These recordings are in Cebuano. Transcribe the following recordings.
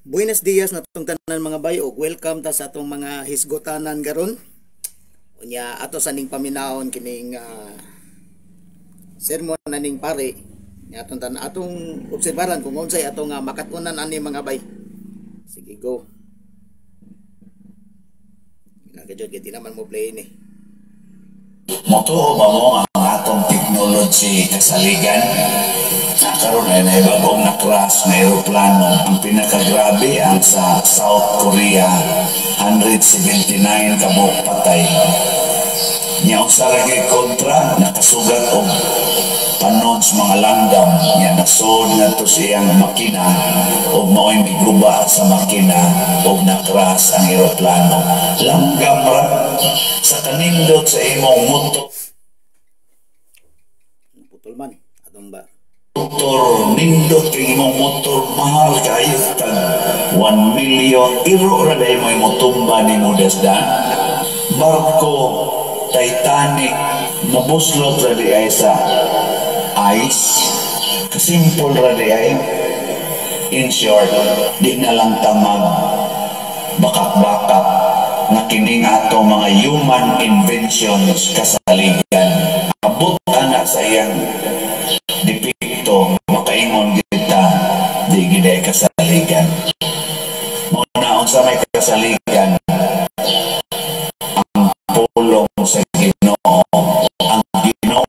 Buenos dias natong tanan, mga bay, ug welcome ta sa atong mga hisgotanan karon. Unya ato sa ning paminawon kining sermon na ning pare nya atong tan atong obserbaran kung unsay atong makat-unan ani, mga bay. Sige, go. Nagajud kay di naman mo play ni. Motuo ba mo ang atong technology kasaligan? Karon ay naibagong na crash na eroplano. Ang pinakagrabe ang sa South Korea, 179 kabuok patay. Nya usa ra kay kontra nakasugat og panon sa mga langgam nya nasod ngadto sa iyang makina ug mao'y miguba sa makina ug na-crash ang eroplano. Langgam ra sa kanindot sa imong motor. Putol man atong ba. Motor, nindot kay imong motor, mahal kayo, tag 1 million, iro ra dai mo motumba nimo dasdan. Barko Titanic nabuslot ra di ay sa ice. Kasimple ra di ay. In short, di na lang ta mag bakak-bakak na kining ato mga human inventions kasaligan. Abot ana sa iyang depekto, makaingon kita di giday kasaligan. Mao na, unsa may kasaligan? Ang pulong sa Ginoo. Ang Ginoo.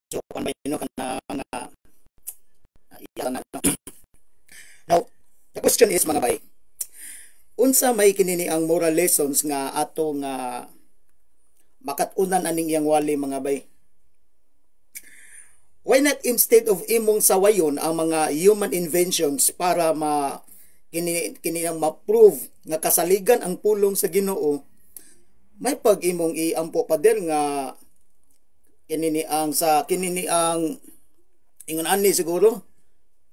So kung ba no kana nga iya na, no? Now, the question is, mga bay, unsa may kinini ang moral lessons nga ato nga makat-unan aning iyang wali, mga bay? Why not instead of imong sawayon ang mga human inventions para ma kini kini ang ma-prove nga kasaligan ang pulong sa Ginoo, may pag imong iampo pader nga kini ni ang sa kini ni ang ingon ani siguro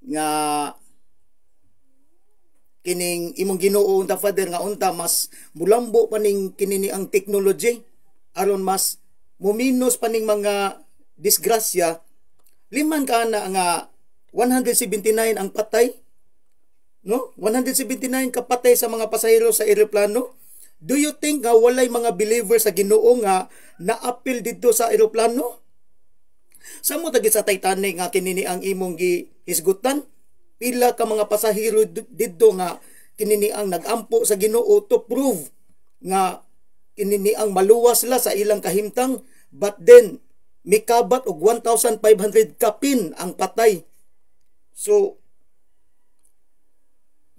nga kining imong Ginoo unta, Father, nga unta mas mulambo pa ning kini ni ang technology aron mas muminos pa ning mga disgrasya? Liman ka na nga 179 ang patay, no? 179 ka patay sa mga pasahero sa eroplano. Do you think nga walay mga believer sa Ginoo nga naapil didto sa eroplano? Sa mo tagi sa Titanic nga kini ni ang imong gihisgutan, pila ka mga pasahero didto nga kini ni ang nagampo sa Ginoo to prove nga kini ni ang maluwas sila sa ilang kahimtang? But then mikabat og 1,500 kapin ang patay. So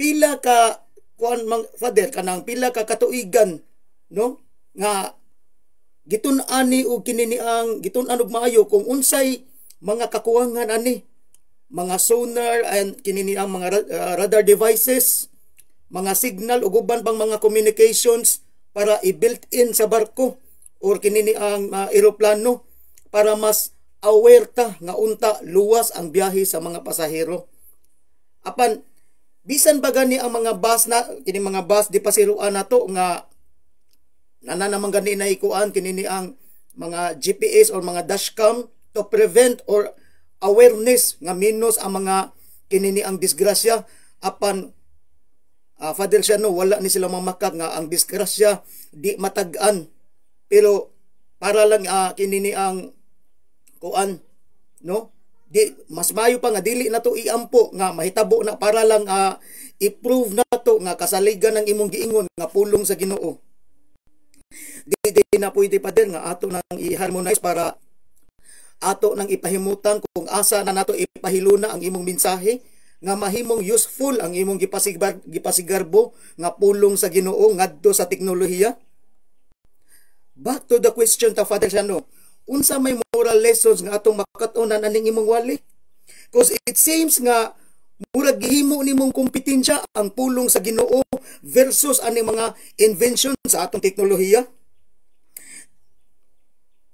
pila ka kuan mang Father, kanang pila ka katuigan, no, nga gitun-an ni og kini ni ang gitun-an og maayo kung unsay mga kakuwangan ani mga sonar and kini ni ang mga radar devices, mga signal ug uban pang mga communications para i-built in sa barko or kini ni ang eroplano para mas aware ta nga unta luwas ang biyahe sa mga pasahero? Apan bisan ba gani ang mga bus na kini mga bus di pasiruan nato nga nana naman gani na ikuan kini ni ang mga GPS or mga dashcam to prevent or awareness nga minus ang mga kini ni ang disgrasya, apan Father siya, no, wala ni sila mamakak nga ang disgrasya di matag-an. Pero para lang kini ni ang kuan, no, di mas mayo pa nga dili na to iampo nga mahitabo na para lang i-prove na to nga kasaligan ng imong giingon nga pulong sa Ginoo. Di na pwede pa din nga ato nang i-harmonize para ato nang ipahimutan kung asa na nato ipahiluna ang imong mensahe nga mahimong useful ang imong gipasigarbo nga pulong sa Ginoo ngadto sa teknolohiya. Back to the question ta, Father Shano, unsa may moral lessons nga atong makat-unan aning imong wali? Cause it seems nga murag gihimo nimong kompetensya ang pulong sa Ginoo versus aning mga invention sa atong teknolohiya.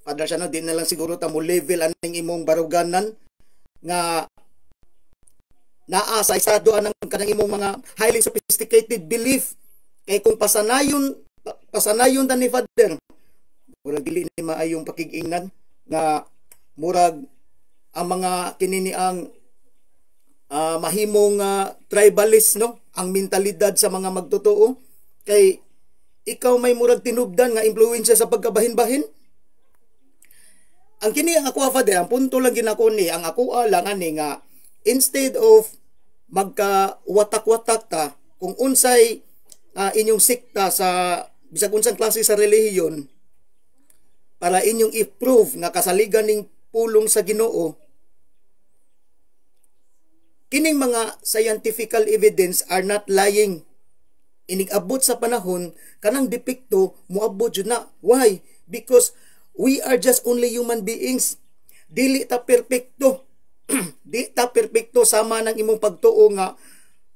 Father Shano, di na lang siguro ta mo level aning imong baruganan nga naa sa estado anang kanang imong mga highly sophisticated belief, kay kung pasanayon pasanayon ta ni Father, murag dili ni maayong pakig-ingnan nga murag ang mga kinini ang Mahimong tribalist, no, ang mentalidad sa mga magtotoo kay ikaw may murag tinubdan nga impluwensya sa pagkabahin-bahin. Ang kini ang ako, Father, ang punto lang ginako ni ang ako lang ani nga instead of magka watak-watak ta kung unsay inyong sikta sa bisag unsang klase sa relihiyon para inyong i-prove nga kasaligan ning pulong sa Ginoo, kining mga scientifical evidence are not lying. Inig-abot sa panahon, kanang depekto moabot jud na. Why? Because we are just only human beings. Dili ta perpekto, di ta perpekto sama ng imong pagtuo nga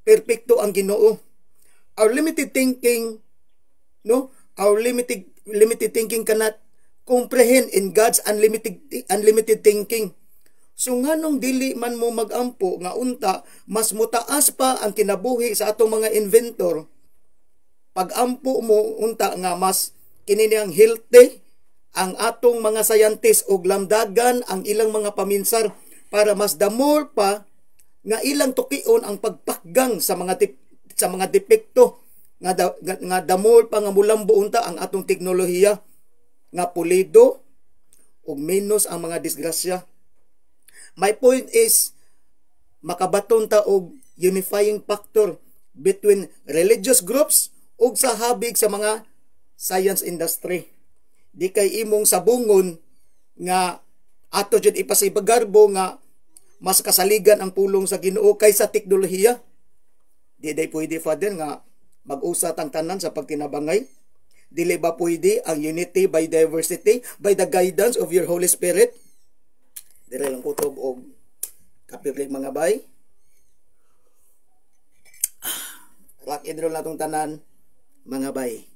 perpekto ang Ginoo. Our limited thinking, no, our limited thinking cannot comprehend in God's unlimited thinking. So nganong dili man mo magampo nga unta mas mutaas pa ang kinabuhi sa atong mga inventor? Pagampo mo unta nga mas kini ang healthy ang atong mga scientist og lamdagan ang ilang mga paminsar para mas the more pa nga ilang tukion ang pagpakgang sa mga depekto nga the more pa nga mulambo unta ang atong teknolohiya nga pulido ug menos ang mga disgrasya. My point is makabaton ta og unifying factor between religious groups ug sa habig sa mga science industry. Di kay imong sabungon nga ato jud ipasibagarbo nga mas kasaligan ang pulong sa Ginoo kaysa teknolohiya. Di day pwede, Father, nga mag-usa tang tanan sa pagtinabangay? Dili ba pwede ang unity by diversity by the guidance of your Holy Spirit? Dire lang kutob og coffee break, mga bay. Rock and roll na tong tanan, mga bay.